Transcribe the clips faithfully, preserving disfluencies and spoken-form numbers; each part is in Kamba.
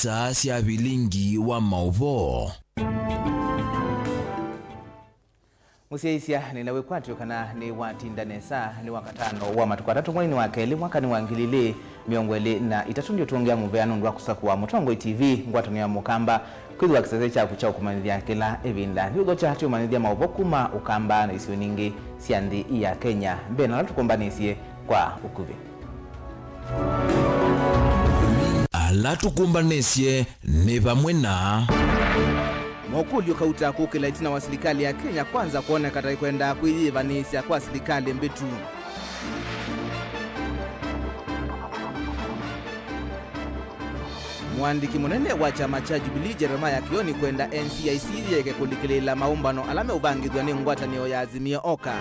Star sya vilingi wa maũvoo. Mũsyaĩĩsya, nĩna wĩkwatyo kana nĩwatinda nesa. Nĩ Wakatano wa matukũ atatũ mweinĩ wa kelĩ mwakanĩ wa ngili ilĩ mĩongo ĩlĩ na itatũ. Ndiũtũngĩa mũvea nũndũ wa kũsakũa Mũtongoi T V, ngwatanĩo ya Mũkamba, kwĩthĩwa kĩsese kyaku kya ũkũmanyĩthya kĩla ĩvinda. Ndiũthokya tũmanyĩthya maũvoo kuma Ũkamba na isio nyingĩ sya nthĩ ya Kenya. Mbee na ala tũkũmbanĩsye kwa ũkuvĩ. Ala tũkũmbanĩsye nĩ vamwe na. Mokũlyo kauta kũkĩla ĩtina wa silikalĩ ya Kenya Kwanza kwoneka ta ĩkwenda kwĩyĩĩvanĩsya kwa silikalĩ mbĩtu. Mũandĩki mũnene wa kyama kya Jubilee Jeremiah Kioni kwenda N C I C yĩeke kũlikĩlĩĩla maũmbano ala meũvangĩthw'a nĩ ngwatanĩo ya Azimio Oka.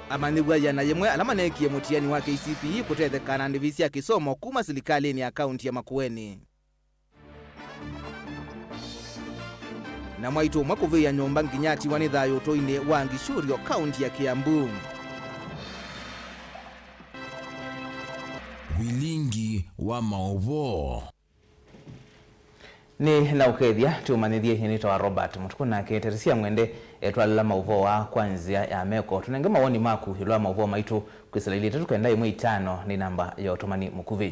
Amanyĩw'a ĩana yĩmwe ala maneekie mũtiani wa K C P E kũtetheka na ndĩvi sya kĩsomo kuma silikalĩnĩ ya kaunti ya Makueni. Na mwaitũ ũmwe kũvĩĩa nyũmba nginya atiwa nĩ thayũ ũtũinĩ wa Ngichũrio, kaunti ya Kiambu. Vilingi wa maũvoo. Nĩ na ũkethya tũmanyĩthye, nĩtawa Robert Mũtukũ, nake Teresia Mwende etwalĩla maũvoo aa kwa nzĩa ya meko. Tũnenge mawoni maku ĩũlũ wa maũvoo maitũ kwĩsĩla ilĩ itatũ kenda ĩmwe itano nĩ namba ya ũtũmani mũkuvĩ.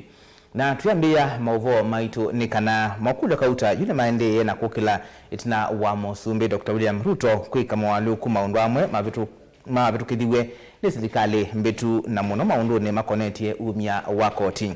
Na twĩambĩĩa maũvoo maitũ nĩ kana mokũlyo kauta yu nĩmaendeeie na kũkĩla ĩtina wa Mũsumbĩ Doctor William Ruto kwĩka moalyũku maũndũ amwe mavĩtũ-, mavĩtũkĩthiw'e nĩ silikalĩ mbĩtu, na mũno maũndũnĩ makonetye umya wa koti.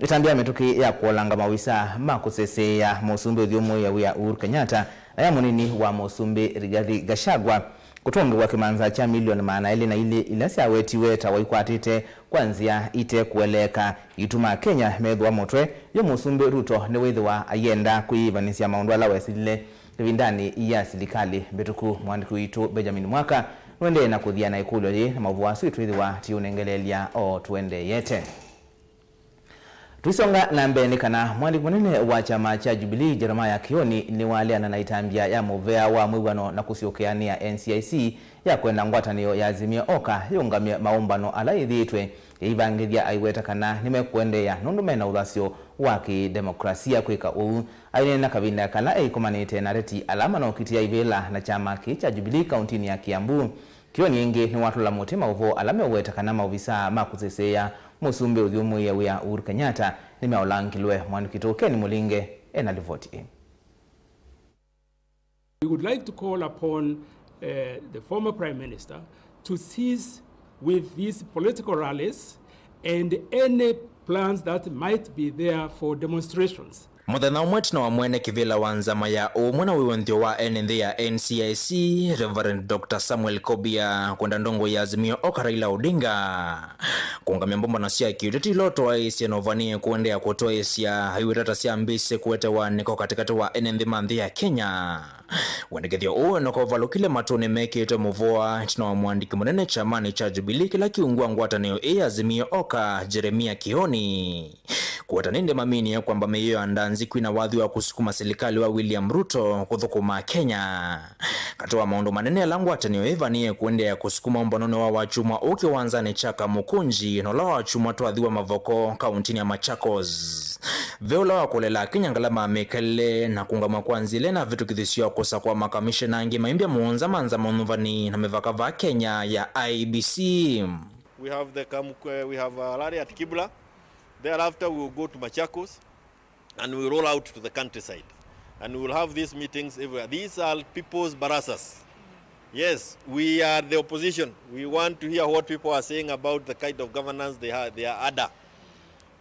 Ĩtambya ya mĩtũkĩ ya kũolanga maovisaa ma kũseseea Mũsumbĩ ũthyũmũĩa wĩa Uhuru Kenyatta na ya mũnini wa Mũsumbĩ Rigathi Gachagua kũtũngĩwa kĩmanza kya milioni maana elĩ na ilĩ ila syawetiwe ta waikwatĩte kwa nzĩa ite kũeleeka, ituma Akenya methũa mũtwe yo Mũsumbĩ Ruto nĩwĩthĩwa ayenda kwĩyĩvanĩsya maũndũ ala wesilile ĩvindanĩ ya silikalĩ mbĩtũku. Mũandĩki witũ Benjamin Mwaka nũendee na kũthiana ĩkũlyo yĩĩ, na maũvoo asu ĩtwĩthĩwa tĩũnengeleelya o tũendeeyete. Tũisonga na mbee nĩ kana mũandĩki mũnene wa kyama kya Jubilee, Jeremiah Kioni, nĩwaleana na ĩtambya ya mũvea wa mwĩw'ano na kũsyokea nĩ ya N C I C ya kwenda ngwatanĩo ya Azimio Oka yĩũngamye maũmbano ala yĩthĩĩtwe yĩivangĩthya, aiweta kana nĩmekũendeea nũndũ mena ũthasyo wa kĩdemokrasia kwĩka ũu. Aineena kavinda kala eĩkomanĩte na ateti ala manokitĩa ivĩla na kyama kĩĩ kya Jubilee kauntinĩ ya Kiambu. Kioni ĩngĩ nĩwatũla mũtĩ maũvoo ala meũweta kana maovisaa ma kũseseea Mũsumbĩ ũthyũmũĩe wĩa Uhuru Kenyatta nĩmeaũlangilwe. Mwandĩki witũ Ken Mũlinge ena livoti ĩĩ. We would like to call upon, eh, the former Prime Minister to cease with these political rallies and any plans that might be there for demonstrations. Mũthenya ũmwe ĩtina wa mwene kĩvĩla wa nzama ya ũmwe na wĩw'o nthĩ wa ene nthĩ ya N C I C, Reverend Doctor Samuel Kobia, kwenda ndongoi ya Azimio Oka Raila Odinga kũũngamya mbũmbano sya kĩũteti ila ũtwaĩĩsye na ũvanie kũendeea kũtwaĩĩsya, aiweta ta syambĩĩsye kũete wanĩko katĩkatĩ wa ene nthĩ ma nthĩ ya Kenya. Wendekethyo ũũ nĩko ũvalũkile matũnĩ mekĩĩtwe mũvoa ĩtina wa mũandĩki mũnene kyamanĩ kya Jubilee kĩla kĩungua ngwatanĩo ĩĩ Azimio Oka, Jeremia Kioni. Kũweta nĩ ndĩ maminie kwamba mĩio ya ndanzi kwina wathi wa kũsukuma silikalĩ wa William Ruto kũthũkũma Kenya. Katĩ wa maũndũ manene ala ngwatanĩo ĩĩ ĩvanie kũendeea kũsukuma ũmbanonĩ wa wakyumwa ũũ kĩwanzanĩ kya Kamukunji, na ũla wakyumwa twathi wa Mavoko, kauntinĩ ya Machakos. Ve ũla wakũlela Akenya ngala ma mĩkalĩle na kũũngamw'a kwa nzĩa ĩla ĩnavĩtũkĩthisye kũsakũa makamishena angĩ maimbya mũonza ma nzama ũnyuvani na mĩvaka vaa Kenya ya I E B C. We have the Kamuku-, we have a rally at Kibra. Thereafter we will go to Machakos and we roll out to the countryside. And we will have these meetings everywhere. These are people's barasas. Yes, we are the opposition. We want to hear what people are saying about the kind of governance they ha-, they are under.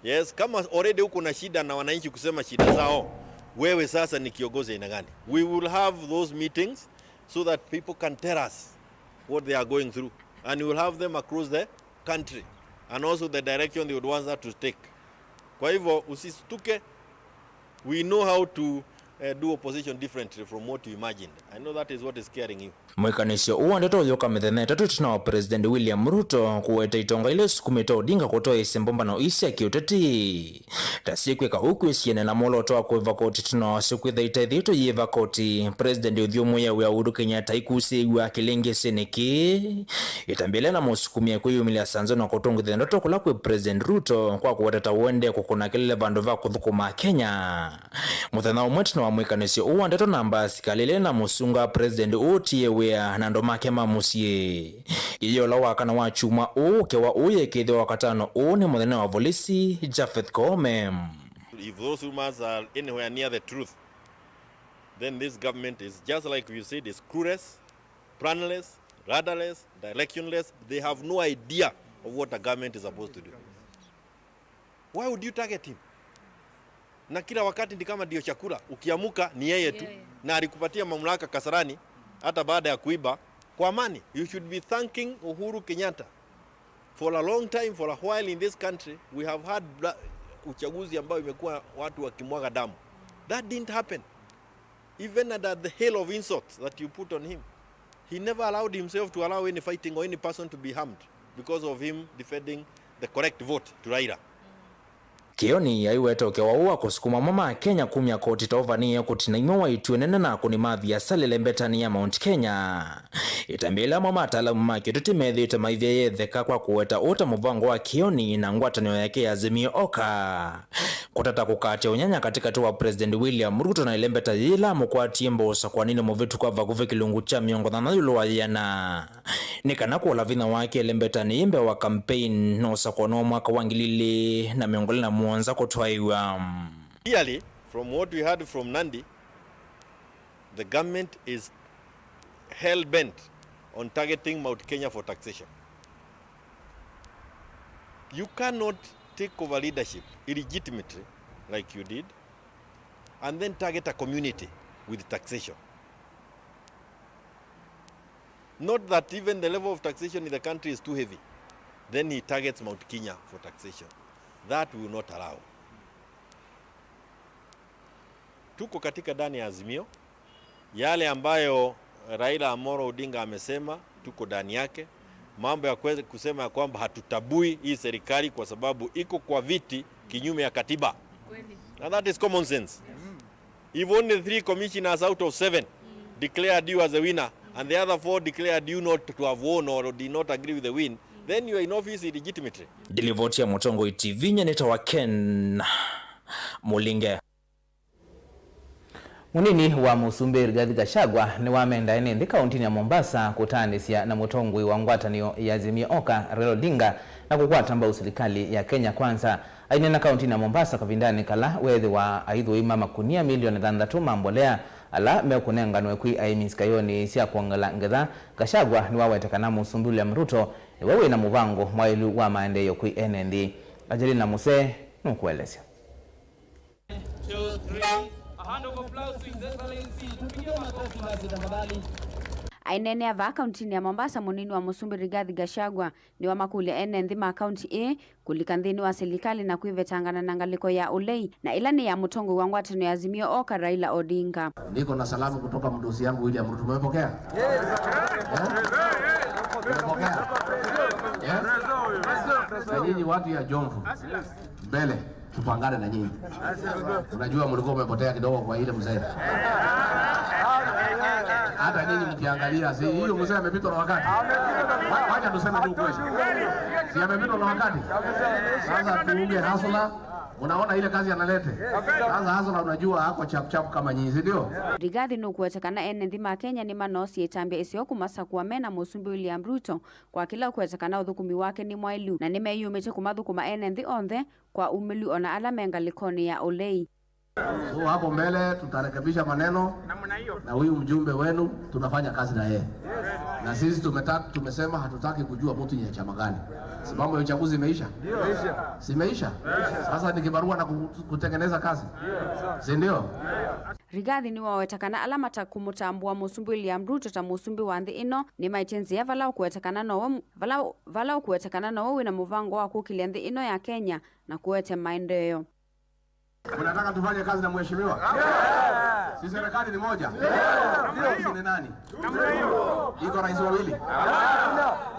Yes, kama already uko na shida na wananchi kusema shida zao, wewe sasa ni kiongozi aina gani? We will have those meetings so that people can tell us what they are going through. And we will have them across the country and also the direction they would want us to take. Kwa hivyo, usistuke. We know how to Uh, do opposition differently from what you imagined. I know that is what is scaring you. Mwĩkanĩsyo ũũ wa ndeto ũyũka mĩthenya ĩtatũ ĩtina wa President William Ruto kũweta itonga ila isukumĩte Odinga kũtoesya mbũmbano ii sya kĩũteti. Ta syĩkwĩka ũu kwĩsiana na mwolooto wa kũĩva koti ĩtina wa syũkwĩtha itaĩthĩtwe yĩĩva koti, President ũthyũmũĩe wĩa Uhuru Kenyatta aikusĩĩw'a kĩlĩngĩsĩnĩ kĩĩ. Ĩtambya ĩla na mũsukumĩe kwĩyumĩlya sanzo na kũtũngĩthya ndeto kũla kwĩ President Ruto kwa kũweta ta ũendee kũkũna kelele vandũ va kũthũkũma Kenya. Mũthenya ũmwe ĩtina wa mwĩkanĩsyo ũũ wa ndeto namba, sikalĩ ĩla na mũsunga President ũũtie wĩa na andũ make ma mũsyĩ. Ĩyĩ ũla wa kana wa kyumwa ũũ, ũkewa ũũ yĩkĩĩthĩwa Wakatano ũũ nĩ mũnene wa volisi Japheth Koome. If those rumors are anywhere near the truth, then this government is just like you said, is clueless, planless, rudderless, directionless. They have no idea of what a government is supposed to do. Why would you target him? Na kila wakati ni kama ndio chakula, ukiamuka ni yeye tu. Yeye. Na alikupatia mamlaka Kasarani hata baada ya kuiba kwa amani. You should be thanking Uhuru Kenyatta. For a long time, for a while in this country, we have had bla-, uchaguzi ambao imekuwa watu wakimwaga damu. That didn't happen. Even under the hail of insults that you put on him, he never allowed himself to allow any fighting or any person to be harmed because of him defending the correct vote to Raila. Kĩoni aiweta ũkewa ũũ wa kũsukuma amwe ma Kenya kumya koti ta ũvanĩĩe kũtina imwe wa ituĩ nene na akũni ma viasala ĩlembetanĩ ya Mount Kenya. Ĩtambya ĩla amwe ma ataalamu ma kĩũteti methĩĩtwe maithya yetheka kwa kũweta ũũ ta mũvango wa Kĩoni na ngwatanĩo yake ya Azimio Oka. Kũtata kũkaatya ũnyanya katĩkatĩ wa President William Ruto na ĩlembeta yĩla amũkwatie mbosakwaninĩ mũvĩtũku wa vakuvĩ kĩlungu kya mĩongo thanthatũ ĩũlũ wa yĩana. Nĩ kana kũla vinya wake ĩlembetanĩ yĩ mbee wa campaign na ũsakũani wa mwaka wa ngili ilĩ na mĩongo ĩlĩ na mũonza kũtwaĩwa. Clearly, from what we heard from Nandi, the government is hell-bent on targeting Mount Kenya for taxation. You cannot take over leadership illegitimately, like you did, and then target a community with taxation. Not that even the level of taxation in the country is too heavy, then he targets Mount Kenya for taxation. That we will not allow. Tuko katika ndani ya Azimio. Yale ambayo Raila Amolo Odinga amesema, tuko ndani yake. Mambo ya kwe-, kusema ya kwamba hatutabui hii serikali kwa sababu iko kwa viti kinyume ya katiba. Kweli. And that is common sense. If only three commissioners out of seven declared you as a winner and the other four declared you not to have won or did not agree with the win, then you are in office illegitimately. Ndilivoti ya Mũtongoi T V, nyanĩta wa Ken Mũlinge. Mũnini wa Mũsumbĩ Rigathi Gachagua nĩwamenda ene nthĩ kaũntĩnĩ ya Mombasa kũtaanĩsya na mũtongoi wa ngwatanĩo ya Azimio Oka, Raila Odinga, na kũkwata mbau silikalĩ ya Kenya Kwanza. Aineena kaũntĩnĩ ya Mombasa kavindanĩ kala weethĩwa aithũi ma makunia milioni thanthatũ ma mbolea ala mekũnenganwe kwĩ aĩmi sikayonĩ sya kwongela ngetha, Gachagua nĩwaweta kana Mũsumbĩ William Ruto nĩwe wĩ na mũvango mwaĩlu wa maendeeo kwĩ ene nthĩ. Angelina Musee nũkũelesya. Two, three. A hand of applause to His Excellency. Tupigie makofi basi tafadhali. Aineenea vaa kauntinĩ ya Mombasa, mũnini wa mũsumbĩ Rigathi Gachagua nĩwamakũlya ene nthĩ ma kaunti ĩĩ kũlika nthĩnĩ wa silikalĩ na kwĩvetangana na ngalĩko ya ũlei, na ĩla nĩ ya mũtongoi wa ngwatanĩo ya Azimio Oka, Raila Odinga. Niko na salamu kutoka mdosi yangu William Ruto. Umepokea? Eh? Umepokea? Eh? Na nyinyi watu ya Jomvu, mbele tupangane na nyinyi. Unajua mlikuwa umepotea kidogo kwa ile mzee. Hata nyinyi mkiangalia, si hiyo mzee amepitwa na wakati? Wa-, wacha tuseme tu kweli. Si amepitwa na wakati? Sasa tuunge hasla. Unaona ile kazi analete? Sasa hasla unajua ako chap chap kama nyinyi, si ndio? Rigathi nũkũweta kana ene nthĩ ma Kenya nĩmanoosie ĩtambya ĩseo kũmasakũa me na mũsumbĩ William Ruto kwa kĩla ũkwete kana ũthũkũmi wake nĩ mwaĩlu, na nĩmeyĩũmĩte kũmathũkũma ene nthĩ onthe kwa umĩlu, o na ala me ngalĩkonĩ ya ũlei. So hapo mbele tutarekebisha maneno na huyu mjumbe wenu tunafanya kazi na yeye. Na sisi tumeta-, tumesema hatutaki kujua mtu ni ya chama gani. Si mambo ya uchaguzi imeisha? Si imeisha? Sasa ni kibarua na ku-, kutengeneza kazi. Si ndio? Rigathi nĩwaweta kana ala matakũmũtambũa mũsumbĩ William Ruto ta mũsumbĩ wa nthĩ ĩno nĩmaĩtye nzĩa vala ũkũweta kana nowe, vala, vala ũkũweta kana nowe wĩ na mũvango wa kũkĩlya nthĩ ĩno ya Kenya na kũete maendeeo. Mnataka tufanye kazi na mheshimiwa? Si serikali ni moja? Rais ni nani? Iko rais wawili?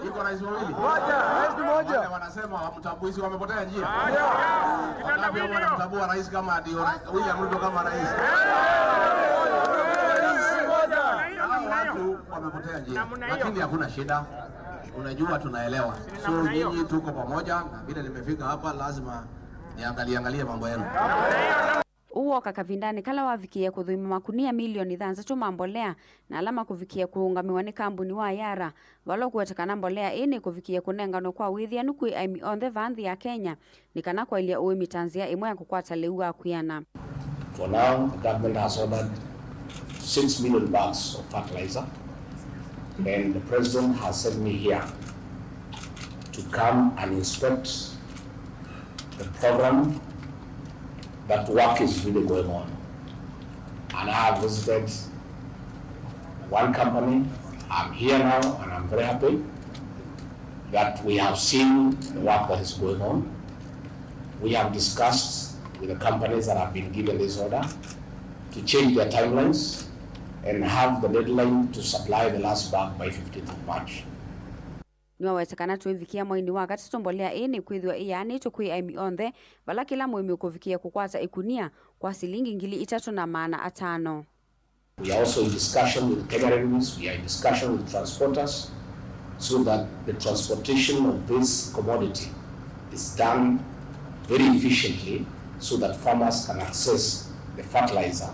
Iko rais wawili? Wale wanasema hamtambui, si wamepotea njia? Wangapi hapo wanamtambua rais kama ndio ra-, William Ruto kama rais? Hao watu wamepotea njia, lakini hakuna shida. Unajua, tunaelewa. So nyinyi tuko pamoja, na vile nimefika hapa lazima niangalie angalie mambo yenu. Ũu woka kavindanĩ kala wavikĩie kũthũima makunia milioni thanthatũ ma mbolea na ala makũvikĩe kũũngamĩwa nĩ kambuni wa Yara, vala ũkũweta kana mbolea ĩĩ nĩkũvikĩe kũnenganwe kwa wĩthĩanu kwĩ aĩmi onthe vaa nthĩ ya Kenya, nĩ kana kwaĩlya ũĩmi ta nzĩa ĩmwe ya kũkwata lĩu wa kwĩana. For now, the government has ordered six million bags of fertilizer, and the president has sent me here to come and inspect the program, that work is really going on. And I have visited one company. I'm here now and I'm very happy that we have seen the work that is going on. We have discussed with the companies that have been given this order to change their timelines and have the deadline to supply the last bag by fifteenth of March. Nĩwaweta kana twĩvikĩa mwainĩ wa katatũ mbolea ĩĩ nĩkwĩthĩwa ĩyaanĩtwe kwĩ aĩmi onthe, vala kĩla mũĩmi ũkũvikĩĩa kũkwata ĩkunia kwa silingi ngili itatũ na maana atano. We are also in discussion with Kenya Railways, we are in discussion with transporters, so that the transportation of this commodity is done very efficiently, so that farmers can access the fertilizer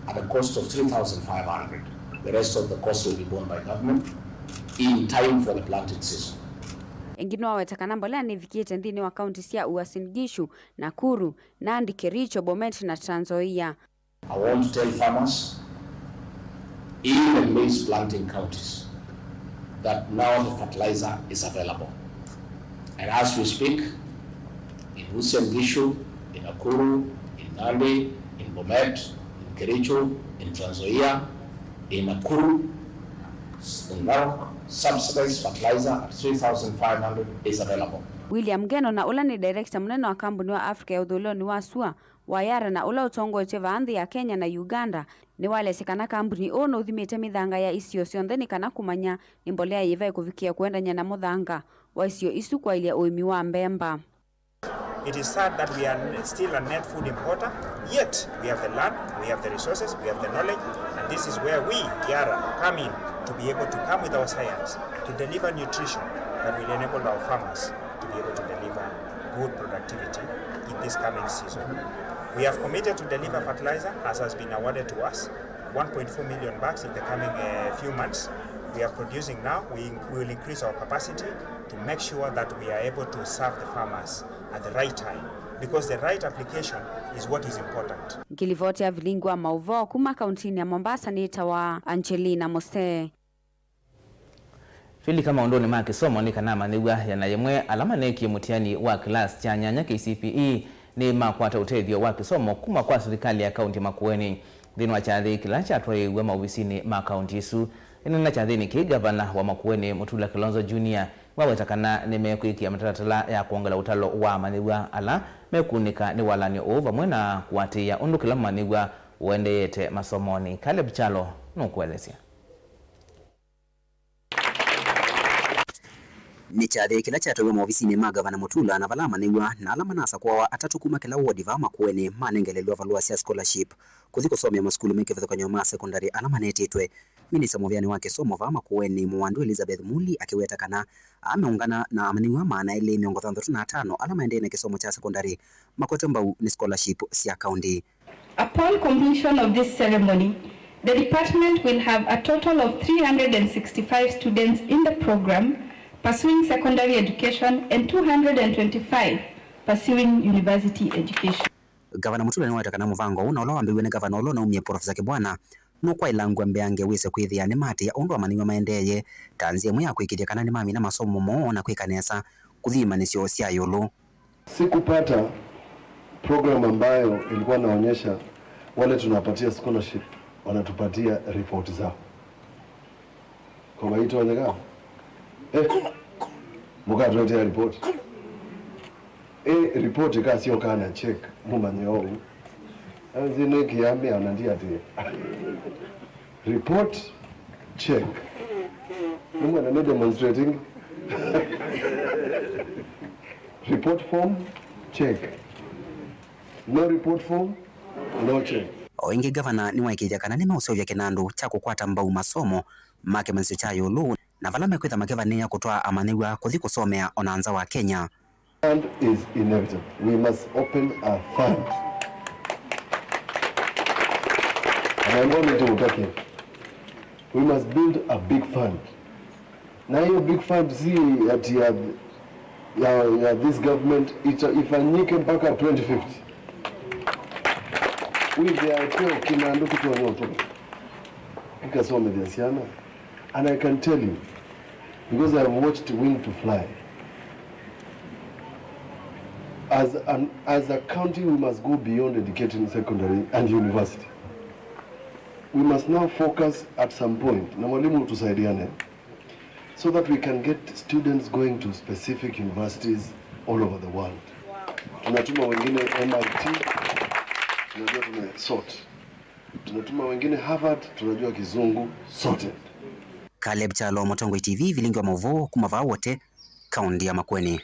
at a cost of three thousand five hundred. The rest of the cost will be borne by government in time for the planting season. Ĩngĩ nĩwaweta kana mbolea nĩvikĩte nthĩnĩ wa kaunti sya Uasin Gishu, Nakuru, Nandi, Kericho, Bomet na Trans Nzoia. I want to tell farmers in the maize planting counties that now the fertilizer is available. And as we speak, in Uasin Gishu, in Nakuru, in Nandi, in Bomet, in Kericho, in Trans Nzoia, in Nakuru, in Narok, subsidized fertilizer at three thousand five hundred is available. William Ngeno, na ũla nĩ director mũnene wa kambuni wa Africa ya ũthũĩlonĩ wa sua wa Yara na ũla ũtongoetye vaa nthĩ ya Kenya na Uganda, nĩwalesya kana kambuni ũũ nũthimĩte mĩthanga ya isio syonthe nĩ kana kũmanya nĩ mbolea yĩva ĩkũvikĩa kũendany'a na mũthanga wa isio isu kwaĩlya ũĩmi wa mbemba. It is sad that we are still a net food importer, yet we have the land, we have the resources, we have the knowledge, and this is where we, Yara, come in to be able to come with our science to deliver nutrition that will enable our farmers to be able to deliver good productivity in this coming season. We have committed to deliver fertilizer as has been awarded to us, one point four million bags in the coming, uh, few months. We are producing now. We, we will increase our capacity to make sure that we are able to serve the farmers at the right time, because the right application is what is important. Ngilivoti ya vilingi wa maũvoo kuma kauntinĩ ya Mombasa nĩtawa Angelina Musee. Vilika maũndũnĩ ma kĩsomo nĩ kana amanyĩw'a ĩana yĩmwe ala maneekie mũtiani wa kĩlasi kya nyanya K C P E nĩmakwata ũtethyo wa kĩsomo kuma kwa silikalĩ ya kaunti ya Makueni. Nthĩnĩ wa kyathĩ kĩla kyatwaĩĩw'e maovisinĩ ma kaunti ĩsu, ĩneena kyathĩnĩ kĩĩ, ngavana wa Makueni Mutula Kilonzo Junior nĩwaweta kana nĩmekwĩkĩa mĩtalatala ya kwongela ũtalo wa amanyĩw'a ala mekunĩka nĩ walany'o ũũ vamwe na kũatĩĩa ũndũ kĩla mũmanyĩw'a ũendeete masomonĩ. Caleb Kyalo nũkũelesya. Nĩ kyathĩ kĩla kyatwaiwe maovisinĩ ma Ngavana Mutula, na vala amanyĩw'a na ala manasakũawa atatũ kuma kĩla wodi vaa Makueni manengelelw'a valũa sya scholarship kũthi kũsomea masukulu me kĩvathũkany'o ma sekondalĩ ala manetĩtwe. Minista mũvĩanĩ wa kĩsomo vaa Makueni, Mũwandu Elizabeth Muli, akĩweta kana ameũngana na amanyĩw'a maana elĩ mĩongo thanthatũ na atano ala maendee na kĩsomo kya sekondalĩ makwetwe mbau nĩ scholarship sya kaunti. Upon completion of this ceremony, the department will have a total of three hundred and sixty-five students in the program pursuing secondary education and two hundred and twenty-five pursuing university education. Ngavana Mutula nĩwaweta kana mũvango ũũ na ũla wambĩĩw'e nĩ ngavana ũla ũnaumie, Professor Kibwana, nũkwaĩlangw'a mbeange wĩse kwĩthĩa nĩmaatĩĩa ũndũ amanyĩw'a maendeeye ta nzĩa ĩmwe ya kũĩkĩĩthya kana nĩmamina masomo moo na kwĩka nesa kũthi imanyĩsyo sya ĩũlũ. Sikupata program ambayo ilikuwa inaonyesha wale tunawapatia scholarship wanatupatia report zao. Kwa maitonyeka? Eh, mũkatũletea report. Ĩ, report ĩkasyoka na check, mũmanye ũu. Anzi nĩkĩamĩa na ndiatĩĩa. Report, check. Nĩmwona nĩ demonstrating. Report form, check. No report form, no check. O ĩngĩ, ngavana nĩwaĩkĩĩthya kana nĩmeũseũvya kĩnandũ kya kũkwata mbau masomo ma kĩmanyĩsyo kya ĩũlũ, na vala mekwĩtha makĩvanĩĩa kũtwaa amanyĩw'a kũthi kũsomea o na nza wa Kenya. Fund is inevitable. We must open a fund. And I'm only talking. We must build a big fund. Na hiyo big fund si ati ya, ya, ya this government, ita-, ifanyike mpaka twenty fifty. Wĩthĩa kĩo kĩnandũ kĩtonya ũtũka kĩkasomethya syana. And I can tell you, because I have watched Wing to Fly, as an, as a county, we must go beyond educating secondary and university. We must now focus at some point, na mwalimu tusaidiane, so that we can get students going to specific universities all over the world. Tunatuma wengine M I T, tunajua tume sort. Tunatuma wengine Harvard, tunajua kizungu sote. Caleb Kyalo, Mũtongoi T V, vilingi wa maũvoo kuma vaa Wote, kaunti ya Makueni.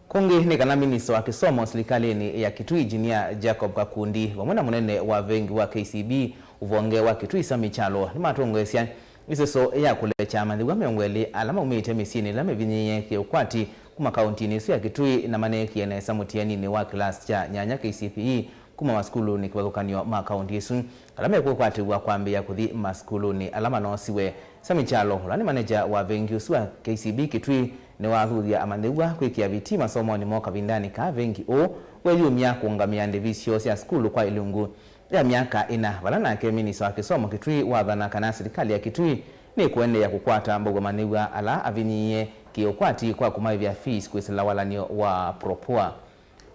Kũngĩ nĩ kana minista wa kĩsomo silikalĩnĩ ya Kitui, Engineer Jacob Kakundi, vamwe na mũnene wa vengi wa K C B ũvonge wa Kitui, Sammy Kyalo, nĩmatongoesya ĩseso ya kũlekya amanyĩw'a mĩongo ĩlĩ ala maumĩte mĩsyĩnĩ ĩla mĩvinyĩĩe kĩũkwati kuma kauntinĩ ĩsu ya Kitui na maneekie nesa mũtianinĩ wa kĩlasi kya nyanya K C P E kuma masukulunĩ kĩvathũkany'o ma kaunti ĩsu, ala mekwĩkwatĩw'a kwambĩĩa kũthi masukulunĩ ala manosiwe. Sammy Kyalo, ũla nĩ maneja wa vengi ũsu wa K C B Kitui, nĩwathuthya amanyĩw'a kwĩkĩa vitii masomonĩ moo kavindanĩ kaa vengi ũũ weyumya kũũngamĩa ndĩvi syoo sya sukulu kwa ilungu ya myaka ĩna, vala nake minista wa kĩsomo Kitui wathana kana silikalĩ ya Kitui nĩkũendeea kũkwata mbau amanyĩw'a ala avinyĩĩe kĩũkwati kwa kũmaĩvya fees kwĩsĩla walany'o wa PROPUA.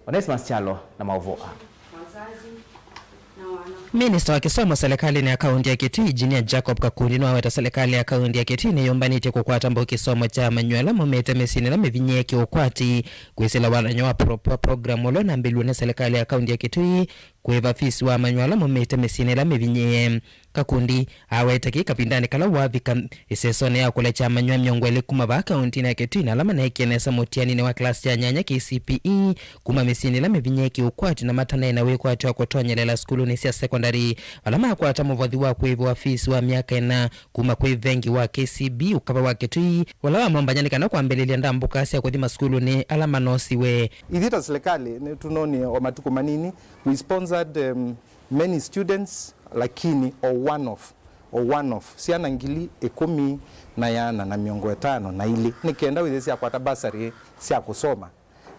Onesmus Kyalo na maũvoo aa. Minista wa kĩsomo silikalĩnĩ ya kaunti ya Kitui, Engineer Jacob Kakundi, nĩwaweta silikalĩ ya kaunti ya Kitui nĩyũmbanĩtye kũkwata mbau kĩsomo kya amanyĩw'a ala maumĩte mĩsyĩnĩ ĩla mĩvinyĩĩe kĩũkwati kwĩsĩla walany'o wa PROPUA, program ũla ũnambĩlw'e nĩ silikalĩ ya kaunti ya Kitui kũĩva fees wa amanyĩw'a ala maumĩte mĩsyĩnĩ ĩla mĩvinyĩĩe. Kakundi aweta kĩĩ kavindanĩ kala wavika ĩsesonĩ ya kũlekya amanyĩw'a mĩongo ĩlĩ kuma vaa kauntinĩ ya Kitui na ala maneekie nesa mũtianinĩ wa kĩlasi kya nyanya K C P E kuma mĩsyĩnĩ ĩla mĩvinyĩĩe kĩũkwati na mataneena wĩkwatyo wa kũtonyelela sukulunĩ sya sekondalĩ, vala makwata mũvothi wa kũĩvĩwa fees wa myaka ĩna kuma kwĩ vengi wa K C B ũkava wa Kitui, ũla wamombany'a nĩ kana kwambĩlĩlya ndambũka sya kũthi masukulunĩ ala manosiwe. Ithyĩ ta silikalĩ nĩtũnonie o matukũ manini, we sponsored, um, many students, lakini o one off, o one off, syana ngili ĩkũmi na ĩana na mĩongo ĩtano na ilĩ, nĩ kenda wĩthĩe syakwata bursary sya kũsoma.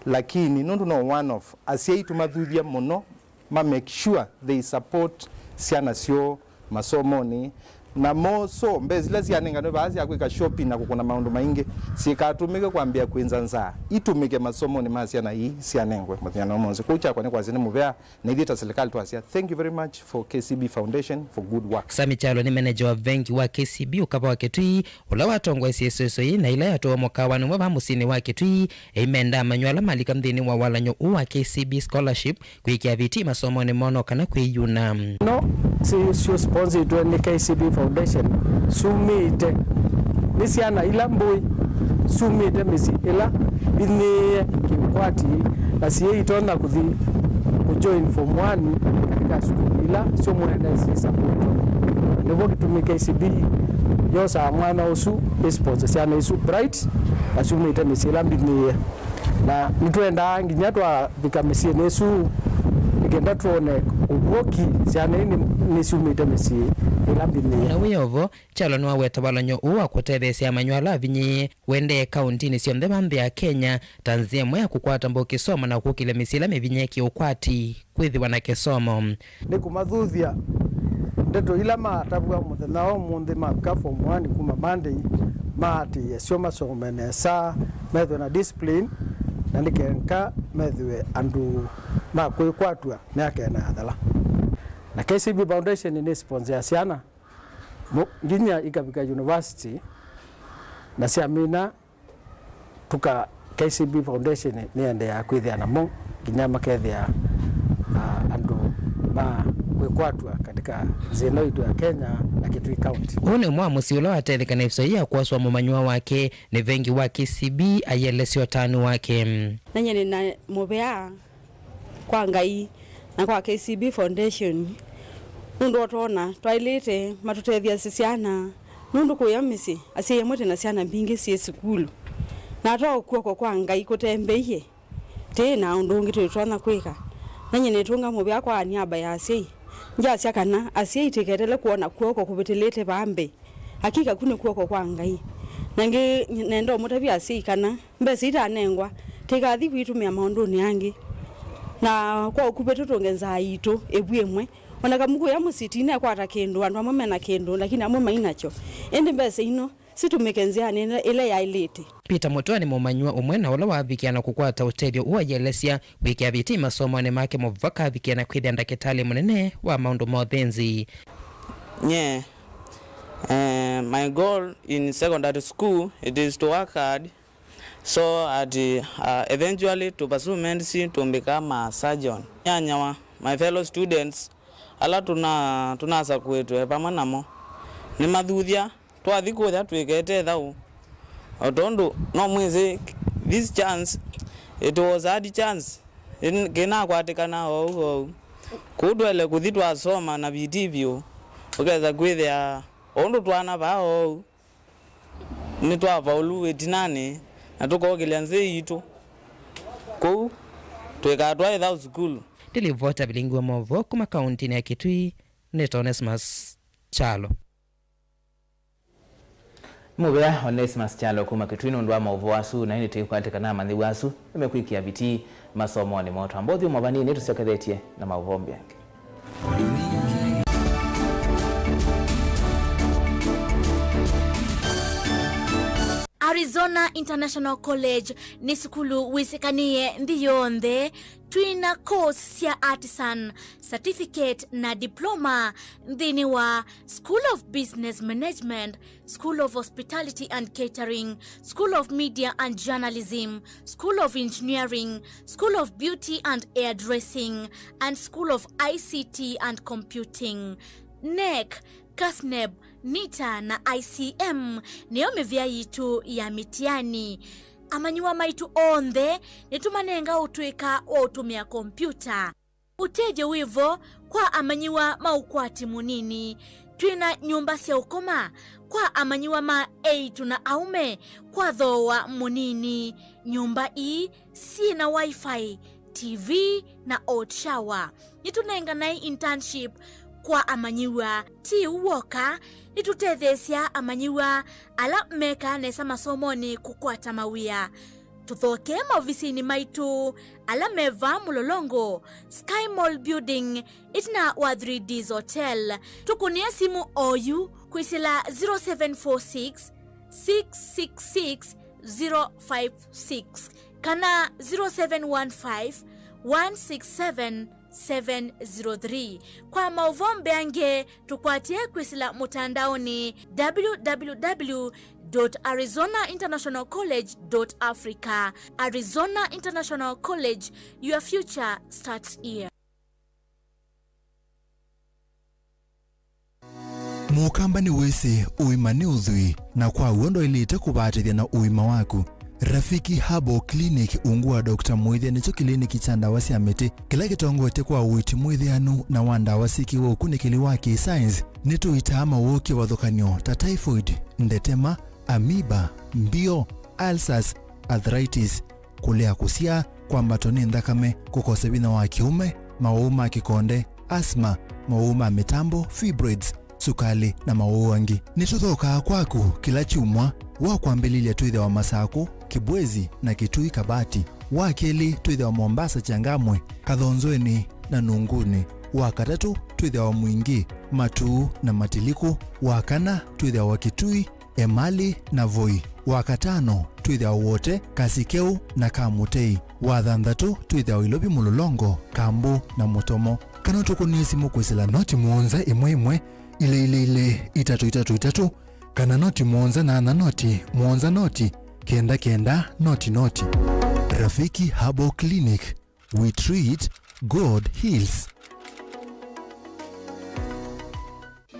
Lakini nũndũ no one off, asyai tũmathuthya mũno, ma make sure they support syana syoo masomonĩ, na moso mbesa ila syanenganwe vaa sya kwĩka shopping na kũkũna maũndũ maingĩ syĩkatũmĩke kwambĩĩa kwĩnza nzaa, itũmĩke masomonĩ ma syana ii syanengwe mũthenya no mũnzĩ. Kwoou kyakwa nĩ kwasya nĩ mũvea. Na ithyĩ ta silikalĩ twasya, thank you very much for K C B Foundation for good work. Sammy Kyalo nĩ meneja wa vengi wa K C B ũkava wa Kitui, ũla watongoesye ĩsũĩsũ yĩĩ na ĩla yatwawa mũkawanĩ ũmwe vaa mũsyĩnĩ wa Kitui, eimenda amanyĩw'a ala malika nthĩnĩ wa walany'o ũũ wa K C B scholarship kwĩkĩa vitii masomonĩ moo no kana kwĩyuna. No si-, syo sponsoritwe nĩ K C B Foundation sumĩte nĩ syana ila mbũĩ, sumĩte mĩsyĩ ĩla inyĩĩe kĩũkwati na syĩitonya kũthi kũjoin form one katika sukulu ila syo mwene syĩsapotwa. Nĩvo kĩtumi K C B yosaa mwana ũsu ĩsponsor syana isu bright na syumĩte mĩsyĩ ĩla mbinyĩĩe. Na nĩtwendaa nginya twavika mĩsyĩnĩ ĩsu nĩ kenda twone ũvuoki syana ii nĩ-, nĩsyumĩte mĩsyĩ ĩla mbinyĩĩe. Na wĩ o vo, Kyalo nĩwaweta walany'o ũũ wa kũtetheesya amanyĩw'a ala avinyĩĩe ũendee kauntinĩ syonthe va nthĩ ya Kenya ta nzĩa ĩmwe ya kũkwata mbau kĩsomo na kũkĩlya mĩsyĩ ĩla mĩvinyĩĩe kĩũkwati kwĩthĩwa na kĩsomo. Nĩ kũmathuthya ndeto ila matavw'a mũthenya wa ũmũnthĩ mavika form one kuma Monday, maatĩĩe syo masome nesa, methĩwe na discipline, na nĩ kenda methĩwe andũ ma kwĩkwatw'a myaka ĩna yathela. Na K C B Foundation nĩ sponsor ya syana mu-, nginya ikavika university, na syamina tuka-, K C B Foundation nĩendeea kwĩthĩa namo nginya makethĩa, ah, andũ ma kwĩkwatw'a katika nthĩ ĩno itũ ya Kenya na Kitui County. Ũũ nĩ ũmwe wa mũsyĩ ũla watethekanĩisye ya kwasũa mũmanyĩwa wake nĩ vengi wa K C B aielesya ũtanu wake. Nanye nĩ na mũvea kwa Ngai na kwa K C B Foundation, nũndũ ũtoona twaĩlĩte matũtetheasye syana, nũndũ kũya mĩsyĩ, asyai amwe twĩ na syana mbingĩ syĩ sukulu, na ata kw'oko kwa Ngai kũtembeie, tĩĩ na ũndũ ũngĩ tũitonya kwĩka. Nanye nĩtũnga mũvea kwa aniaba ya asyai, ngyasya kana asyai tũiketele kwona kw'oko kũvĩtĩlĩte vaa mbee. Akika ku nĩ kw'oko kwa Ngai. Na ngĩ nenda ũmũtavya asyai kana mbesa itanengwa, tũikathi kwĩtũmĩa maũndũnĩ angĩ. Na kwa ũkuvĩ tũtũnge nzaa yitũ ĩvu ĩmwe. O na kamũkũya mũsyĩ tũinekwata kĩndũ, andũ amwe me na kĩndũ, lakini amwe mai nakyo. Ĩndĩ mbesa ino sitũmĩke nzĩanĩ ĩla, ĩla yaĩlĩte. Peter Mũtũa nĩ mũmanyĩwa ũmwe na ũla wavikĩa na kũkwata ũtethyo ũũ aielesya wĩkĩa vitii masomonĩ make mũvaka avikĩe na kwĩthĩa ndakĩtalĩ mũnene wa maũndũ ma ũthĩnzi. Nye, eh, my goal in secondary school, it is to work hard so that, uh, eventually to pursue medicine, to become a surgeon. Nyanyawa, my fellow students, ala tũna-, tũnasakũĩtwe vamwe namo, nĩmathuthya twathi kũya twĩkete thaũ. O tondũ no mwĩsĩ, this chance, it was hard chance. Ĩn-, kĩnakwatĩkana oou oou. Kũu twaĩle kũthi twasoma na vitii vyũ, ũkesa kwĩthĩa o ũndũ twana vaa oou, nĩtwavaũlu ĩtinanĩ na tũkokĩlya nzĩ yitũ. Kũu twĩkaa twaĩ thaũ sukulu. Ndilivota vilingi wa maũvoo kuma kauntinĩ ya Kitui, nĩ Onesmus Kyalo. Nĩ mũvea Onesmus Kyalo kuma Kitui nũndũ wa maũvoo asu, na ĩndĩ tũikwatĩkana amanyĩw'a asu nĩmekwĩkĩa vitii masomonĩ moo. Twamba ũthyũmũa vanini, tũsyokethetye na maũvoo mbee angĩ. Arizona International College nĩ sukulu wĩsĩkanĩe nthĩ yonthe. Twĩ na course sya artisan, certificate na diploma nthĩnĩ wa School of Business Management, School of Hospitality and Catering, School of Media and Journalism, School of Engineering, School of Beauty and Hairdressing, and School of I C T and Computing. NEC, CASNEB, NITA na I C M nĩyo mĩvĩa yitũ ya mĩtiani. Amanyĩw'a maitũ onthe nĩtũmanenga ũtũĩka wa ũtũmĩa kompiuta. Ũtethyo wĩ vo kwa amanyĩw'a ma ũkwati mũnini. Twĩ na nyũmba sya ũkoma kwa amanyĩw'a ma eĩtu na aũme kwa thooa mũnini. Nyũmba ii syĩ na Wi-Fi, T V na hot shower. Nĩtũnenganae internship kwa amanyĩw'a. Ti ũu w'oka, nĩtũtetheesya amanyĩw'a ala mekaa nesa masomonĩ kũkwata mawĩa. Tũthokee maovisinĩ maitũ ala me vaa Mũlolongo, Sky Mall Building, ĩtina wa Three Ds Hotel. Tũkũnĩe simũ oyu kwĩsĩla zero seven four six, six six six, zero five six kana zero seven one five, one six seven, seven zero three. Kwa maũvoo mbeange, tũkwatĩe kwĩsĩla mũtandaonĩ, w w w dot arizona international college dot africa. Arizona International College, your future starts here. Mũkamba nĩwĩsĩ ũima nĩ ũthwii, na kwa w'o ndwaĩlĩte kũvatĩthya na ũima waku. Rafiki Herbal Clinic ungu wa Doctor Mwĩthĩa nĩkyo kĩliniki kya ndawa sya mĩtĩ kĩla kĩtongoetye kwa ũiiti mwĩthĩanu na wa ndawa syĩkĩwe ũkunĩkĩli wa kĩ-science. Nĩtũitaa mawoo kĩvathũkany'o ta typhoid, ndetema, amoeba, mbio, ulcers, arthritis, kũlea kũsyaa, kwambatwa nĩ nthakame, kũkosa vinya wa kĩũme, mawau ma kĩkonde, asthma, mawau ma mĩtambo, fibroids, sukalĩ, na mawau angĩ. Nĩtũthokaa kwaku kĩla kyumwa. Wa kwambĩlĩlya twĩthĩawa Masakũ, Kibwezi, na Kitui Kabati. Wa kelĩ twĩthĩawa Mombasa, Changamwe, Kathonzweni, na Nunguni. Wa katatũ twĩthĩawa Mwingi, Matuu, na Matiliku. Wa kana twĩthĩawa Kitui, Emali, na Voi. Wa katano twĩthĩawa Wote, Kasikeu, na Kamutei. Wa thanthatũ twĩthĩawa Ilovi, Mũlolongo, Kambu, na Mũtomo. Kana ũtũkũnĩe simũ kwĩsĩla noti mũonza ĩmwe ĩmwe, ilĩ ilĩ ilĩ, itatũ itatũ itatũ, kana noti mũonza nana noti mũonza noti, kenda kenda noti noti. Rafiki Herbal Clinic, we treat, God heals.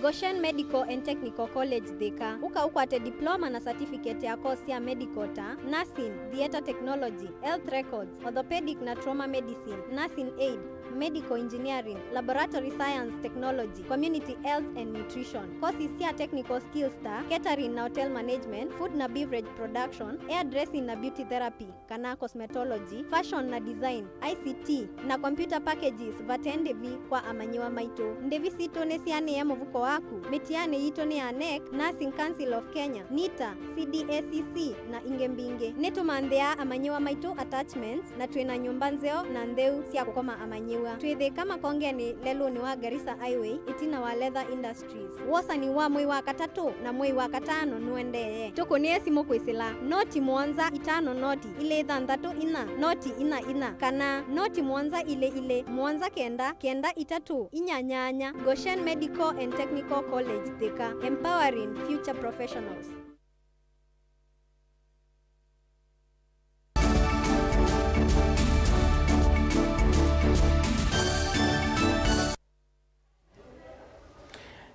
Goshen Medical and Technical College Thika. Ũka ũkwate diploma na certificate ya course sya medical ta nursing, theatre technology, health records, orthopedic na trauma medicine, nursing aid, medical engineering, laboratory science technology, community health and nutrition. Courses sya technical skills ta catering na hotel management, food na beverage production, hairdressing na beauty therapy kana cosmetology, fashion na design, I C T, na computer packages vate ndĩvi kwa amanyĩw'a maitũ. Ndĩvi sitũ nĩsianĩe mũvuko waku. Mĩtianĩ yitũ nĩ ya nec, Nursing Council of Kenya, nita, C D A C C, na ingĩ mbingĩ. Nĩtũmanthĩaa amanyĩw'a maitũ attachments, na twĩ na nyũmba nzeo na ntheu sya kũkoma amanyĩw'a. Twĩ Thĩka Makongenĩ, lelũnĩ wa Garissa Highway, ĩtina wa Leather Industries. Wosani wa mwei wa katatũ na mwei wa katano nũendee. Tũkũnĩe simũ kwĩsĩla noti mũonza itano noti ilĩ thanthatũ inya noti inya inya kana noti mũonza ilĩ ilĩ mũonza kenda kenda itatũ inya nyanya. Goshen Medical and Technical College Thika, empowering future professionals.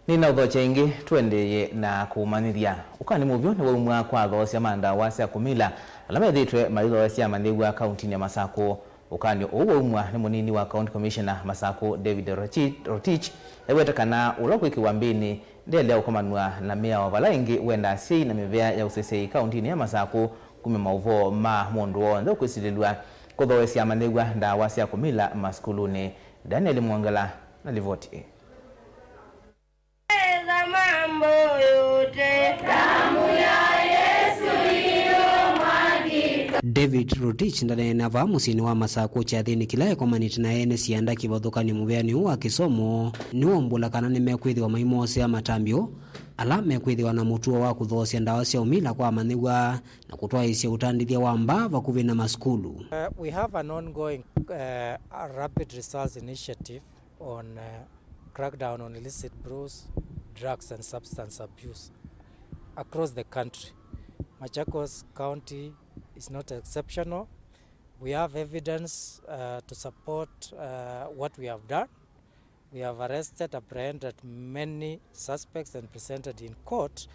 Nĩnaũthokya ĩngĩ, tũendeeye na kũmanyĩthya. Ũkani mũvyũ nĩwaumw'a kwa athoosya ma ndawa sya kũmila ala methĩĩtwe mayĩthoosya amanyĩw'a kauntinĩ ya Masakũ. Ũkani ũũ waumw'a nĩ mũnini wa County Commissioner Masakũ, David Rotich, Rotich, eweta kana ũla ũkwĩkĩwa mbĩnĩ ndeelea ũkomanw'a na mĩao vala ĩngĩ wenda asyai na mĩvĩa ya ũseseĩ kauntinĩ ya Masakũ kumya maũvoo ma mũndũ w'onthe ũkwĩsilĩlw'a kũthoosya amanyĩw'a ndawa sya kũmila masukulunĩ. Daniel Mwongela na livoti ĩĩ. Eza mambo yote. Damu ya Yesu iliyomwagika. David Rotich ndaneena vaa mũsyĩnĩ wa Masakũ kyathĩnĩ kĩla ekomanĩte na ene sianda kĩvathũkany'o mũvĩanĩ ũũ wa kĩsomo, nĩwaumbũla kana nĩmekwĩthĩwa maimoosea matambyo ala mekwĩthĩwa na mũtuo wa kũthoosya ndawa sya ũmila kwa amanyĩw'a na kũtwaĩĩsya ũtandĩthya wa mbaa vakuvĩ na masukulu. Uh, we have an ongoing, uh, rapid results initiative on, uh, crackdown on illicit brews, drugs and substance abuse across the country. Machakos County is not exceptional. We have evidence, uh, to support, uh, what we have done. We have arrested, apprehended many suspects and presented in court.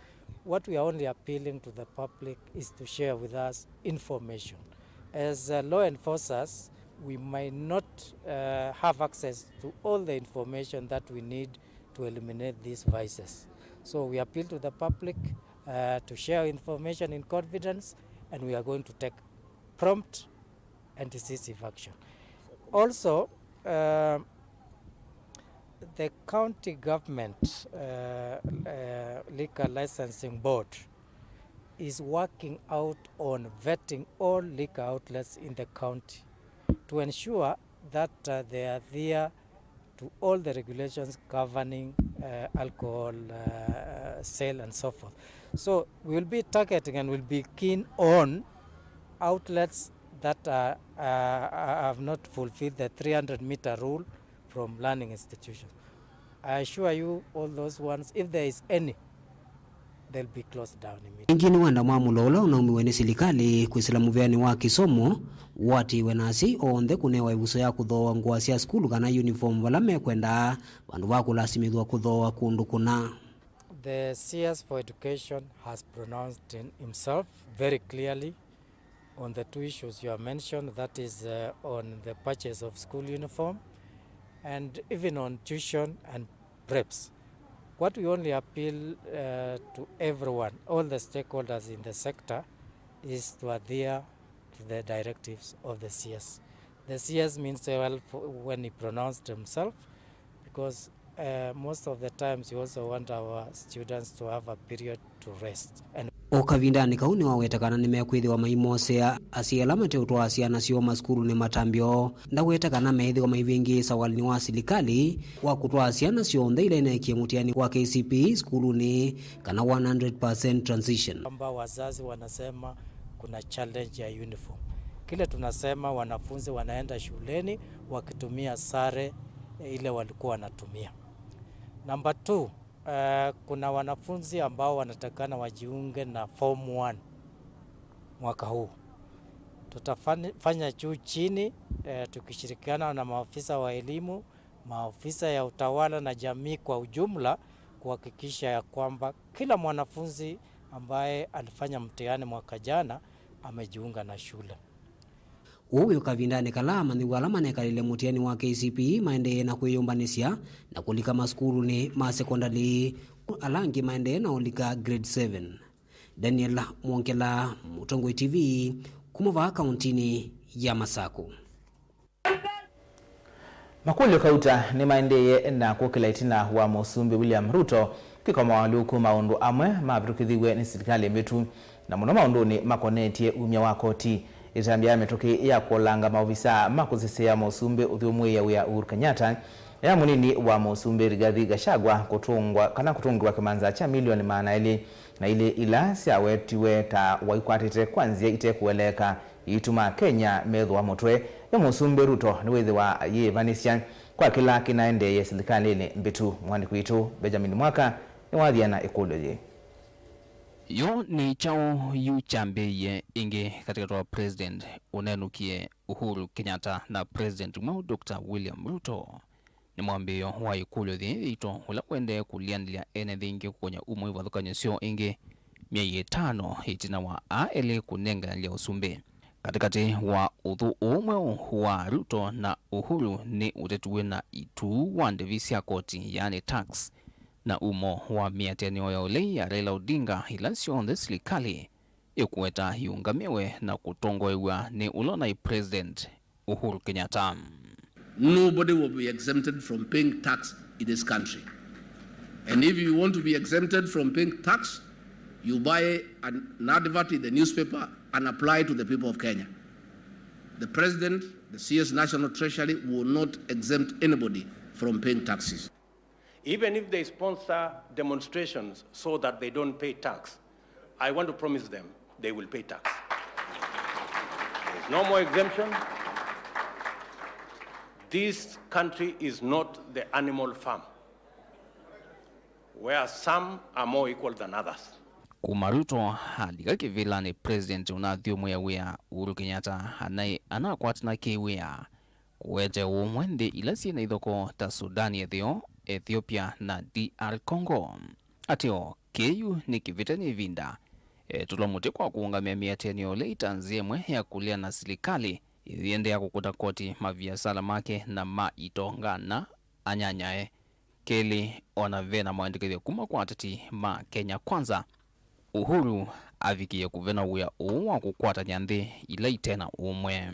What we are only appealing to the public is to share with us information. As, uh, law enforcers, we might not, uh, have access to all the information that we need to eliminate these vices. So we appeal to the public, uh, to share information in confidence, and we are going to take prompt and decisive action. Also, uh, the county government, uh, uh, liquor licensing board is working out on vetting all liquor outlets in the county to ensure that, uh, they adhere to all the regulations governing, uh, alcohol, uh, sale and so forth. So we will be targeting and will be keen on outlets that are, uh, have not fulfilled the three hundred meter rule from learning institutions. I assure you, all those ones, if there is any, they'll be closed down immediately. Ĩngĩ nĩ wenda mwamũlo ũla ũnaumiwe nĩ silikalĩ kwĩsĩla mũvĩanĩ wa kĩsomo ũatĩĩwe na asyai onthe kũnewa ĩvuso ya kũthooa ngũa sya sukulu kana uniform vala mekwenda, vandũ va kũlasimĩthw'a kũthooa kũndũ kũna. The C S for Education has pronounced in himself very clearly on the two issues you have mentioned, that is, uh, on the purchase of school uniform and even on tuition and preps. What we only appeal, uh, to everyone, all the stakeholders in the sector, is to adhere to the directives of the C S. The C S means well for, when he pronounced himself, because, uh, most of the times we also want our students to have a period to rest. And o kavindanĩ kau nĩwaweta kana nĩmekwĩthĩwa maimosea asyai ala mateũtwaa syana syoo masukulunĩ matambyo. Ndaweta kana meĩthĩwa maivĩngĩĩsa walĩnĩ wa silikalĩ wa kũtwaa syana syonthe ila ineekie mũtiani wa K C P E sukulunĩ kana one hundred percent transition. Kwamba wazazi wanasema kuna challenge ya uniform. Kile tunasema, wanafunzi wanaenda shuleni wakitumia sare ile walikuwa wanatumia. Number two, eh, kuna wanafunzi ambao wanatakana wajiunge na form one. mwaka huu. Tutafanya juu chini, eh, tukishirikiana na maafisa wa elimu, maafisa ya utawala na jamii kwa ujumla, kuhakikisha ya kwamba kila mwanafunzi ambaye alifanya mtihani mwaka jana amejiunga na shule. Ũu wĩ kavindanĩ kala amanyĩw'a ala manekalile mũtiani wa K C P E maendee na kwĩyũmbanĩsya na kũlika masukulunĩ ma sekondalĩ, ala angĩ maendee na ũlika grade seven. Daniel Mwongela, Mũtongoi T V, kuma vaa kauntinĩ ya Masakũ. Makũlyo kauta nĩmaendeeye na kũkĩla ĩtina wa Mũsumbĩ William Ruto kwĩka moalyũku maũndũ amwe mavĩtũkĩthiw'e nĩ silikalĩ mbĩtu, na mũno maũndũnĩ makonetye umya wa koti. Ĩtambya ya mĩtũkĩ ya kũolanga maovisaa ma kũsesea Mũsumbĩ ũthyũmũĩe wĩa Uhuru Kenyatta, ya mũnini wa Mũsumbĩ Rigathi Gachagua kũtũngwa kana kũtũngĩwa kĩmanza kya milioni maana elĩ na ilĩ ila syawetiwe ta waikwatĩte kwa nzĩa itekũeleeka iituma Kenya methũa mũtwe. Yo Mũsumbĩ Ruto nĩwĩthĩwa yĩĩvanĩsya kwa kĩla kĩnaendeeye silikalĩnĩ mbĩtu. Mwandĩki witũ Benjamin Mwaka nĩwathiana ĩkũlyo yĩĩ. Yo nĩ kyaũ yu kyambĩĩie ĩngĩ katĩkatĩ wa President ũnenũkie Uhuru Kenyatta na President mweũ Doctor William Ruto? Nĩ mwambĩĩo wa ĩkũlyo yĩĩ yitũ, ũla ũendee kũlianĩlya ene nthĩ ingĩ kũkony'a umo ivathũkany'o syoo ĩngĩ, myei ĩtano ĩtina wa aa elĩ kũnenganĩlya ũsumbĩ. Katĩkatĩ wa ũthũ ũũ mweũ wa Ruto na Uhuru nĩ ũteti wĩ na ĩtuu wa ndĩvi sya koti, yaani tax, na umo wa mĩatĩanĩo ya ũlei ya Raila Odinga, ila syonthe silikalĩ ĩkũweta iũngamĩwe na kũtongoew'a nĩ ũla ũnaĩ President Uhuru Kenyatta. Nobody will be exempted from paying tax in this country. And if you want to be exempted from paying tax, you buy an, an advert in the newspaper and apply to the people of Kenya. The president, the C S National Treasury will not exempt anybody from paying taxes. Even if they sponsor demonstrations so that they don't pay tax, I want to promise them they will pay tax. There's no more exemption. This country is not the animal farm where some are more equal than others. Kuma Ruto alika kĩvĩlanĩ, President ũnathyũmũĩa wĩa Uhuru Kenyatta anaĩ anakwatana kĩwĩa kũete ũmwe nthĩ ila syĩ na ithokoo ta Sudan ya Ĩtheo, Ethiopia, na D R Congo. Ateo, kĩu nĩ kĩvĩte nĩ ĩvinda. Etũlwa mũtĩ kwa kũũngamĩa mĩatĩanĩo ĩla ĩta nzĩa ĩmwe ya kũlea na silikalĩ ĩyĩendeea kũkũta koti maviasala make na ma itonga na anyanyae. Kelĩ, o na ve na maendekethyo kuma kwa ateti ma Kenya Kwanza, Uhuru avikie kũvena wĩa ũũ wa kũkwatany'a nthĩ ila ite na ũmwe.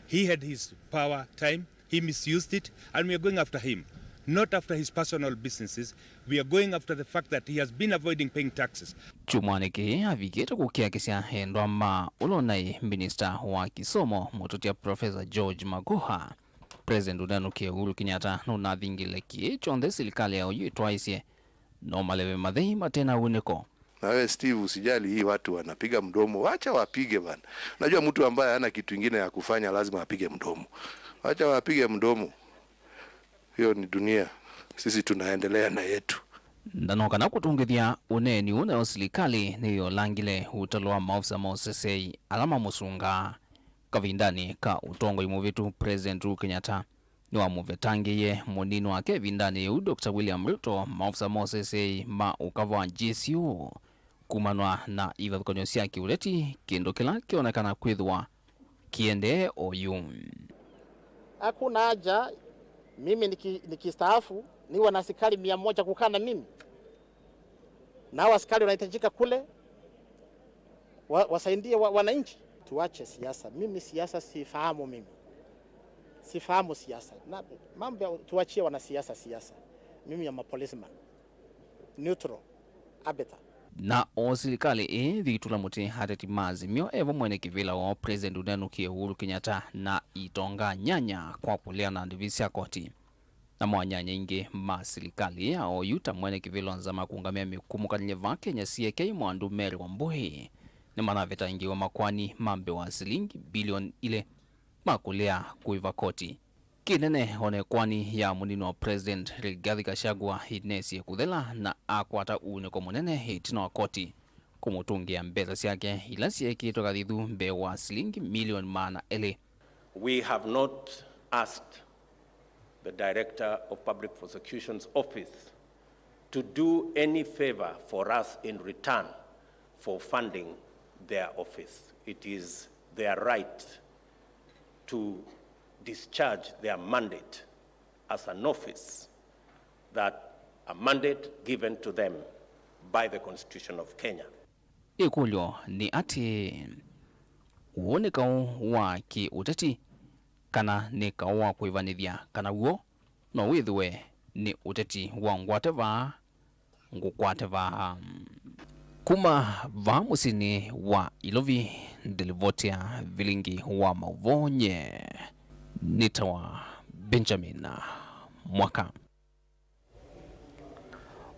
He had his power time, he misused it, and we are going after him, not after his personal businesses. We are going after the fact that he has been avoiding paying taxes. Kyumwanĩ kĩĩ avikĩte kũkiakisya endwa ma ũla ũnaĩ minista wa kĩsomo, mũtũtia Professor George Magoha. President ũnenũkie Uhuru Kenyatta nũnathingĩle kĩĩ kyonthe silikalĩ ya ũyu ĩtwaĩsye no maleve mathei mate na wunĩko. Na wewe Steve, usijali hii watu wanapiga mdomo, wacha wapige bana. Unajua mtu ambaye hana kitu ingine ya kufanya lazima apige mdomo. Wacha wapige mdomo. Hiyo ni dunia. Sisi tunaendelea na yetu. Ndano kana kũtũngĩthya ũneeni ũũ, nayo silikalĩ nĩyolangile ũtalo wa maofisa ma ũseseei ala mamũsungaa. Kavindanĩ ka ũtongoi mũvĩtu, President Uhuru Kenyatta nĩwamũvetangĩie mũnini wake ĩvindanĩ yĩu, Doctor William Ruto, maofisa ma ũseseei ma ũkava wa G S U kumanwa na ivathũkany'o sya kĩũteti, kĩndũ kĩla kĩonekana kwĩthĩwa kĩendee oyu. Hakuna haja mimi niki-, nikistaafu niwe na askari mia moja kukaa na mimi. Na hao askari wanahitajika kule wa-, wasaidie wa-, wananchi. Tuache siasa. Mimi siasa sifahamu mimi. Sifahamu siasa. Na mambo ya tuachie wanasiasa siasa. Mimi am a policeman. Neutral. Arbiter. Na o silikalĩ ĩĩ thitula mũtĩ, ateti ma Azimio e vamwe nĩ kĩvĩla woo President ũnenũkie Uhuru Kenyatta na itonga nyanya kwa kũlea na ndĩvi sya koti. Namo anyanya aingĩ ma silikalĩ ya oyu ta mwene kĩvĩla nzama kũngamĩa mĩkumũkanĩlye vaa Kenya C A K Mwandu Mary Wambui nĩmanavetangĩĩwe makoani ma mbee wa silingi bilioni ilĩ ma kũlea kũĩva koti. Kĩnene, o na ĩkoani ya mũnini wa President Rigathi Gachagua ĩnesie kũthela na akwata uunĩko mũnene ĩtina wa koti kũmũtũngĩa mbesa syake ila syeekĩtwe kathithu mbee wa silingi milioni maana elĩ. We have not asked the Director of Public Prosecution's Office to do any favor for us in return for funding their office. It is their right to discharge their mandate as an office, that a mandate given to them by the Constitution of Kenya. Ĩkũlyo nĩ atĩ, ũũ nĩ kaũ wa kĩ-ũteti, kana nĩ kaũ wa kũĩvanĩthya, kana w'o no wĩthĩwe nĩ ũteti wa ngwate vaa, ngũkwate vaa? Kuma vaa mũsyĩnĩ wa Ilovi, ndĩlivotea vilingi wa maũvoo nye nĩtawa Benjamin Mwaka.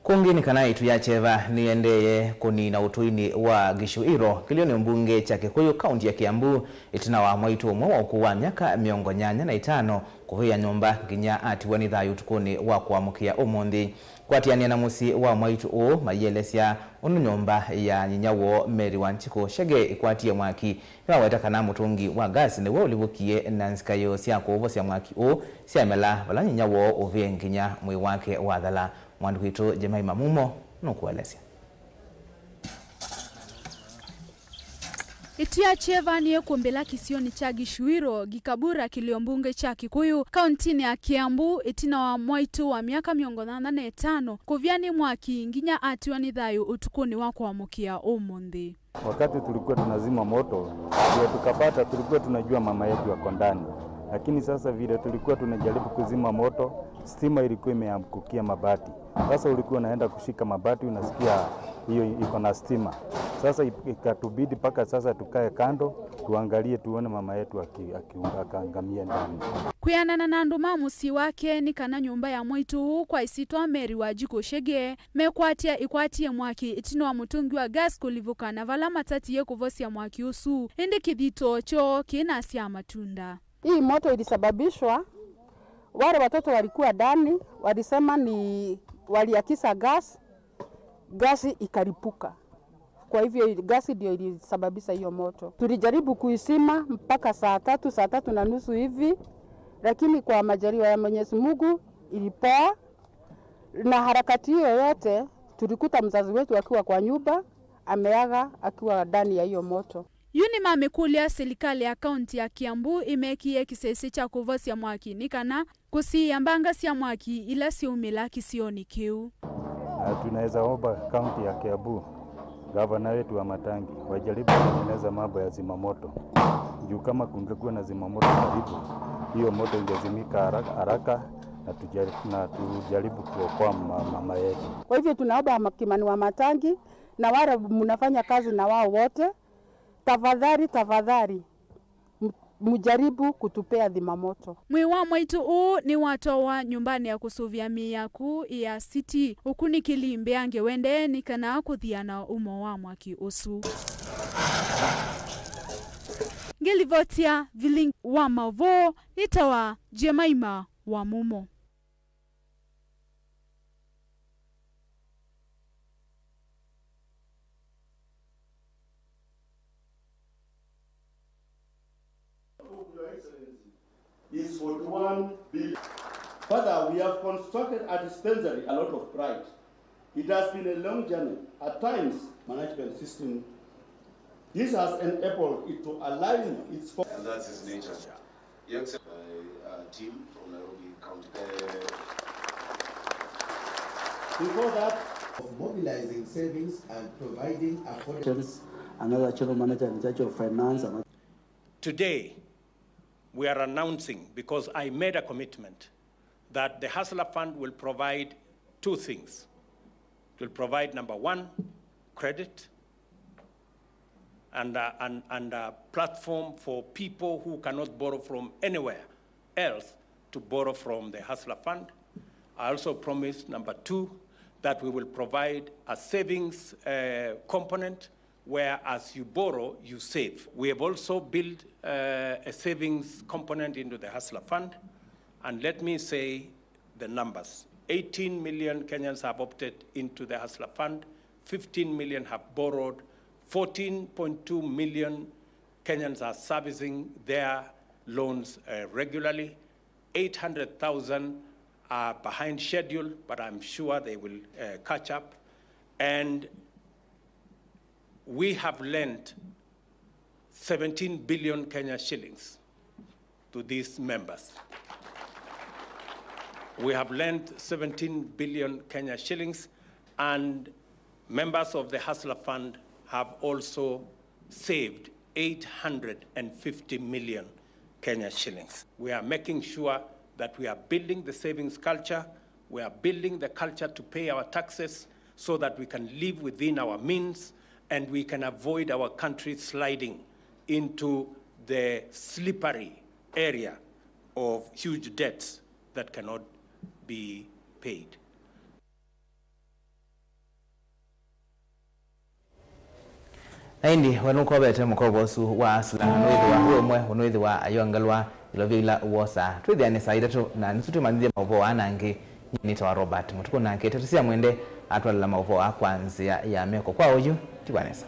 Kũngĩ nĩ kana ĩtu ya kyeva nĩyendeeye kũnina ũtũinĩ wa Gĩcũĩro kĩlĩonĩ mbunge kya Kĩkũyũ, kaunti ya Kiambu, ĩtina wa mwaitũ ũmwe wa ũkũũ wa myaka mĩongo nyanya na ĩtano kũvĩĩa nyũmba nginya atiwa nĩ thayũ ũtukũnĩ wa kũamũkĩa ũmũnthĩ. Kwatĩanĩa na mũsyĩ wa mwaitũ ũũ, maielesya ũndũ nyũmba ya nyinya woo Mary Wanjikũ Chege ĩkwatie mwaki. Nĩwaweta kana mũtũngi wa gas nĩw'o ũlivũkie na nzikaĩo sya kũvosya mwaki ũũ syamela, vala nyinya woo ũvĩe nginya mwĩĩ wake wathela. Mwandĩki witũ Jemima Mumo nũkũelesya. Ĩtu ya kyeva nĩyĩkũmbĩla kĩsionĩ kya Gĩcũĩro, Gĩkabura, kĩlĩo mbunge kya Kĩkũyũ, kauntinĩ ya Kiambu, ĩtina wa mwaitũ wa myaka mĩongo nyanya na ĩtano kũvya nĩ mwaki nginya atiwa nĩ thayũ ũtukũnĩ wa kũamũkĩa ũmũnthĩ. Wakati tulikuwa tunazima moto, ndio tukapata, tulikuwa tunajua mama yetu ako ndani. Lakini sasa vile tulikuwa tunajaribu kuzima moto, stima ilikuwa imeangukia mabati. Sasa ulikuwa unaenda kushika mabati, unasikia hiyo iko na stima. Sasa ik-, ikatubidi mpaka sasa tukae kando, tuangalie tuone mama yetu aki-, aki-, akaangamia ndani. Kwĩanana na andũ ma mũsyĩ wake, nĩ kana nyũmba ya mwaitũ ũũ kwa ĩsyĩtwa Mary Wanjikũ Chege mekwatya ĩkwatie mwaki ĩtina wa mũtũngi wa gas kũlivũka na vala matatie kũvosya mwaki ũsu, ĩndĩ kĩthito kyoo kĩnasyaa matunda. Hii moto ilisababishwa, wale watoto walikuwa ndani, walisema ni, waliakisa gas, gas ikalipuka. Kwa hivyo, gas ndio ilisababisha hiyo moto. Tulijaribu kuizima mpaka saa tatu, saa tatu na nusu hivi, lakini kwa majaliwa ya Mwenyezi Mungu ilipoa, na harakati hiyo yote tulikuta mzazi wetu akiwa kwa nyumba, ameaga akiwa ndani ya hiyo moto. Yu nĩmamĩkũlya silikalĩ ya kaunti ya Kiambu ĩmekĩe kĩsese kya kũvosya mwaki nĩ kana kũsiĩĩa mbanga sya mwaki ila syaumĩla kĩsionĩ kĩu. Na tunaweza omba kaunti ya Kiambu, gavana wetu wa Matangi, wajaribu kutengeneza mambo ya zimamoto. Juu kama kungekuwa na zimamoto karibu, hiyo moto ingezimika haraka, haraka na tuja-, na tujaribu kuokoa ma-, mama yetu. Kwa hivyo tunaomba ma-, Kimani wa Matangi na wale mnafanya kazi na wao wote, tafadhali, tafadhali, m-, mjaribu kutupea zimamoto. Mwĩĩ wa mwaitũ ũũ nĩwatwawa nyũmbanĩ ya kũsũvĩa mĩĩ ya kũũ ya City ũkunĩkĩli mbeange wende nĩ kana kũthiana ũmo wa mwaki ũsu. Ngĩlivotia vilingi wa maũvoo nĩtawa Jemima wa Mumo. Is forty-one billion. Father, we have constructed a dispensary, a lot of pride. It has been a long journey. At times, management system, this has enabled it to align its fo- And that's his nature. Your Excel-, uh, uh, team from Nairobi County. Uh, Before that, of mobilizing savings and providing affordable. Another general manager in charge of finance. Another Today, we are announcing, because I made a commitment, that the Hustler Fund will provide two things. It will provide, number one, credit, and, uh, and, and a platform for people who cannot borrow from anywhere else to borrow from the Hustler Fund. I also promise, number two, that we will provide a savings, uh, component where as you borrow, you save. We have also built, uh, a savings component into the Hustler Fund, and let me say, the numbers. Eighteen million Kenyans have opted into the Hustler Fund, fifteen million have borrowed, Fourteen point two million Kenyans are servicing their loans, uh, regularly. Eight hundred thousand are behind schedule, but I'm sure they will, uh, catch up. And we have lent seventeen billion Kenya shillings to these members. We have lent seventeen billion Kenya shillings, and members of the Hustler Fund have also saved eight hundred and fifty million Kenya shillings. We are making sure that we are building the savings culture, we are building the culture to pay our taxes so that we can live within our means and we can avoid our country sliding into the slippery area of huge debts that cannot be paid. Na ĩndĩ we nũkovete mũkovo ũsu wa Hustler, na nũĩthĩwa wĩ ũmwe ũnũĩthĩwa ayongelwa ilovya ila wosaa. Twĩthĩane saa itatũ na nusu twĩmanyĩthye maũvoo aa na angĩ. Nyie nĩtawa Robert Mũtukũ, nake Teresia Mwende atwalela maũvoo aa kwa nzĩa ya meko. Kwa oyu, tiwa nesa.